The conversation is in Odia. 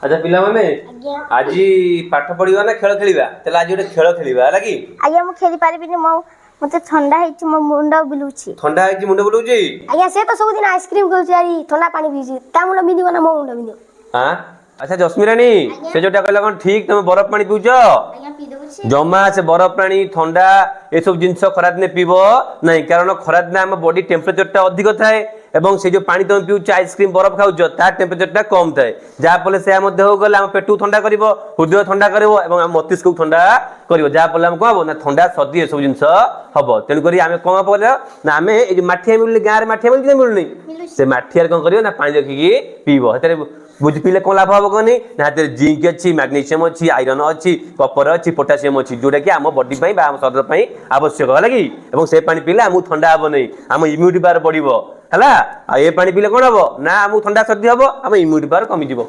ଆଚ୍ଛା ପିଲାମାନେ, ଆଜ୍ଞା। ଆଜି ପାଠ ପଢିବା ନା ଖେଳ ଖେଳିବା? ତାହେଲେ ଆଜି ଗୋଟେ ଖେଳ ଖେଳିବା, ହେଲା କି? ଆଜ୍ଞା, ମୁଁ ଖେଳି ପାରିବିନି। ମତେ ଥଣ୍ଡା ହେଇଛି, ମୋ ମୁଣ୍ଡ ବୁଲୁଛି। ଥଣ୍ଡା ହେଇଛି, ମୁଣ୍ଡ ବୁଲଉଛି? ଆଜ୍ଞା, ସେ ତ ସବୁଦିନ ଆଇସ୍କ୍ରିମ ଖାଉଛି ଆରି ଥଣ୍ଡା ପାଣି ପିଉଛି। ତା ମୁଣ୍ଡ ବିନ୍ଧିବ ନା ମୋ ମୁଣ୍ଡ ବିନ୍ଧିବ? ଆଁ, ଆଚ୍ଛା ଜସ୍ମିରାଣୀ, ସେ ଯୋଉଟା କହିଲା କଣ ଠିକ? ତମେ ବରଫ ପାଣି ପିଉଛ? ଆଜ୍ଞା, ପିଇ ଦଉଛି। ଜମା ସେ ବରଫ ପାଣି, ଥଣ୍ଡା ଏସବୁ ଜିନିଷ ଖରାଦିନେ ପିଇବ ନାହିଁ। କାରଣ ଖରାଦିନେ ଆମ ବଡି ଟେମ୍ପରେଚରଟା ଅଧିକ ଥାଏ ଏବଂ ସେ ଯୋଉ ପାଣି ତମେ ପିଉଛ, ଆଇସ୍କ୍ରିମ, ବରଫ ଖାଉଛ, ତା ଟେମ୍ପରେଚରଟା କମ ଥାଏ। ଯାହାଫଳରେ ସେ ଆମ ଦେହକୁ ଗଲେ ଆମ ପେଟକୁ ଥଣ୍ଡା କରିବ, ହୃଦୟ ଥଣ୍ଡା କରିବ ଏବଂ ଆମ ମସ୍ତିଷ୍କକୁ ଥଣ୍ଡା କରିବ। ଯାହାଫଳରେ ଆମେ କଣ ହବ ନା ଥଣ୍ଡା, ସର୍ଦ୍ଦି ଏସବୁ ଜିନିଷ ହବ। ତେଣୁକରି ଆମେ କଣ ହବ ନା ଆମେ ଏଇ ଯୋଉ ମାଠିଆ ମିଳୁନି ଗାଁରେ, ମାଠିଆ ମିଳୁଛି ନା ମିଳୁନି? ସେ ମାଠିଆରେ କଣ କରିବ ନା ପାଣି ରଖିକି ପିଇବ। ସେଥିରେ ବୁଝି ପିଇଲେ କଣ ଲାଭ ହବ କହନି? ନା ସେଥିରେ ଜିଙ୍କ ଅଛି, ମ୍ୟାଗ୍ନେସିୟମ ଅଛି, ଆଇରନ୍ ଅଛି, କପର ଅଛି, ପୋଟାସିୟମ ଅଛି, ଯୋଉଟା କି ଆମ ବଡି ପାଇଁ ବା ଆମ ଶରୀର ପାଇଁ ଆବଶ୍ୟକ, ହେଲା କି? ଏବଂ ସେ ପାଣି ପିଇଲେ ଆମକୁ ଥଣ୍ଡା ହବ ନାହିଁ, ଆମ ଇମ୍ୟୁନିଟି ପାୱାର ବଢିବ, ହେଲା? ଆଉ ଏ ପାଣି ପିଇଲେ କଣ ହବ ନା ଆମକୁ ଥଣ୍ଡା, ସର୍ଦ୍ଦି ହବ, ଆମ ଇମ୍ୟୁନିଟି ପାୱାର କମିଯିବ।